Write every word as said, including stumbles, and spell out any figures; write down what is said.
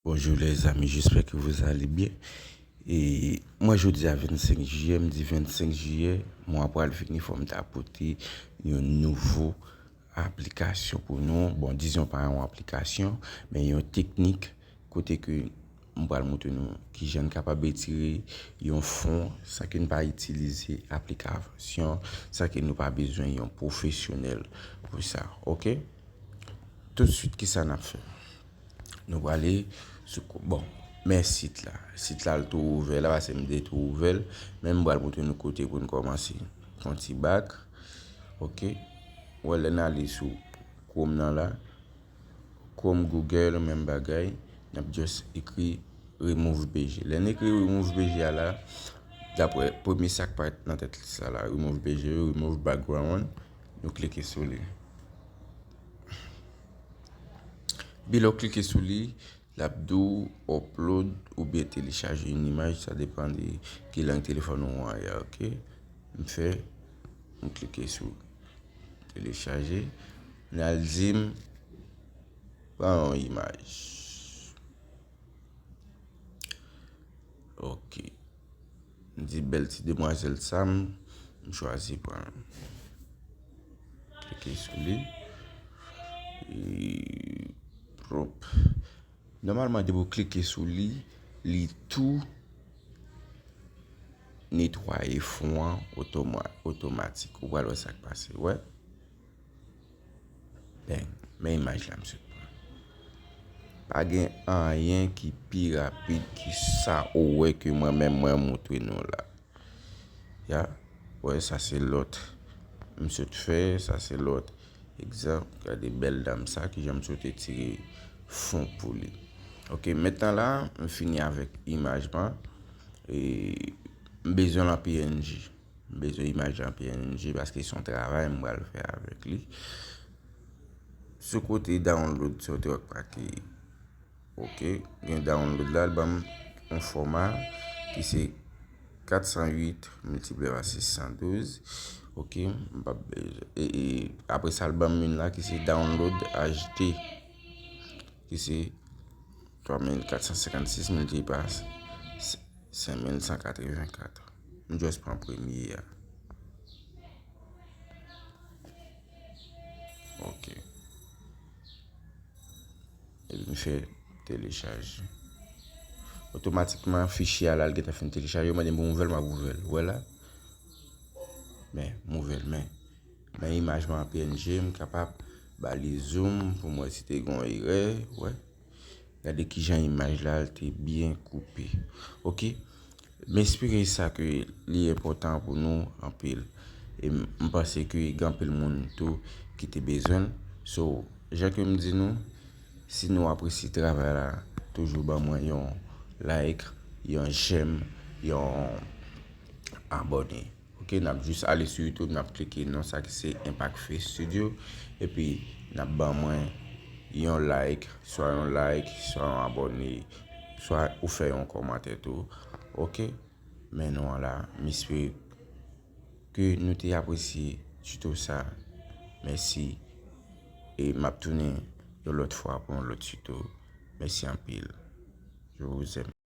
Bonjour les amis, j'espère que vous allez bien. E mwen jodi a vennsenk jiyè, m di vennsenk jiyè, mwa pral fini, fò m ta pote yon nouvo aplikasyon pou nou. Bon, dizon pa yon aplikasyon, men yon teknik kote ke m pral montre nou kijan n kapab retire yon fon san ke n pa itilize aplikasyon, san ke nou pa bezwen yon pwofesyonèl pou sa, oke? Toutswit, kisa n ap fè? Nou prale sou ko-, bon, men sit la. Sit la, l tou ouvè la, paske m te tou ouvè l. Men m pral montre nou kote pou n kòmanse. Yon ti bak. Oke. Wè, lè n ale sou Chrome nan la. Chrome, Google, menm bagay. N ap just ekri remove B G. Lè n ekri remove B G a la, daprè premye sa k parèt nan tèt sa la, remove B G, remove background, nou klike sou li. Epi lè w klike sou li, l ap di w upload oubyen telechaje yon imaj, sa depann de ki lang telefòn ou an ye, oke? M fè, m klike sou telechaje. L al di m, pran yon imaj. Oke. M di bèl ti demwazèl sa, m, m chwazi pran l. Klike sou li. E, pwòp. Nòmalman, depi w klike sou li, li tou netwaye fon an otoma-, otomatik. Ou pral wè sa k pase, wè. Bang, men imaj la m sot pran. Pa gen anyen ki pi rapid ki sa ou wè ke mwen menm mwen montre nou la. Ya, wè, sa se lòt m sot fè, sa se lòt egzanp. Gade bèl dam sa, kijan m sot retire fon pou li. Oke, mentnan la, m fini avèk imaj mwen. E m bezwen l an P N G. M bezwen imaj an P N G paske se yon travay m pral fè avèk li. Sou kote download, sa w te wè k make. Oke, gen download la, l ban m yon fòma ki se kat san uit miltipliye pa sis san douz. Oke, m p ap bezwen. E, e, apre sa, l ban m youn la ki se download H D, ki se twa mil kat san senkannsis miltipliye pa senk mil san katrevenkat. M just pran premye a. Oke. Epi m fè telechaje. Otomatikman, fichye a la, l gentan fin telechaje. Yo mande m pou m ouvè l, m ap ouvè l. Ou wè la? Men, m ouvè l, men. Men imaj mwen an P N G, m kapab ba li zoom pou m wè si te gen yon erè. Wè. Gade kijan imaj la, l te byen koupe. Oke? M espere sa ke li enpòtan pou nou anpil. E m, m panse ke gen anpil moun tou ki te bezwen l. So, jan ke m di nou, si nou apresye travay la, toujou ban mwen yon like, yon j'aime, yon abòne. Oke, n ap jis ale sou YouTube, n ap klike nan sa ki se Impact Face Studio, epi n ap ban mwen yon like, swa yon like, swa yon abòne, swa ou fè yon kòmantè tou. Oke, men nou an la, m espere ke nou te apresye tuto sa. Mèsi, e m ap tounen yon lòt fwa pou yon lòt tuto. Mèsi anpil. Je vous aime.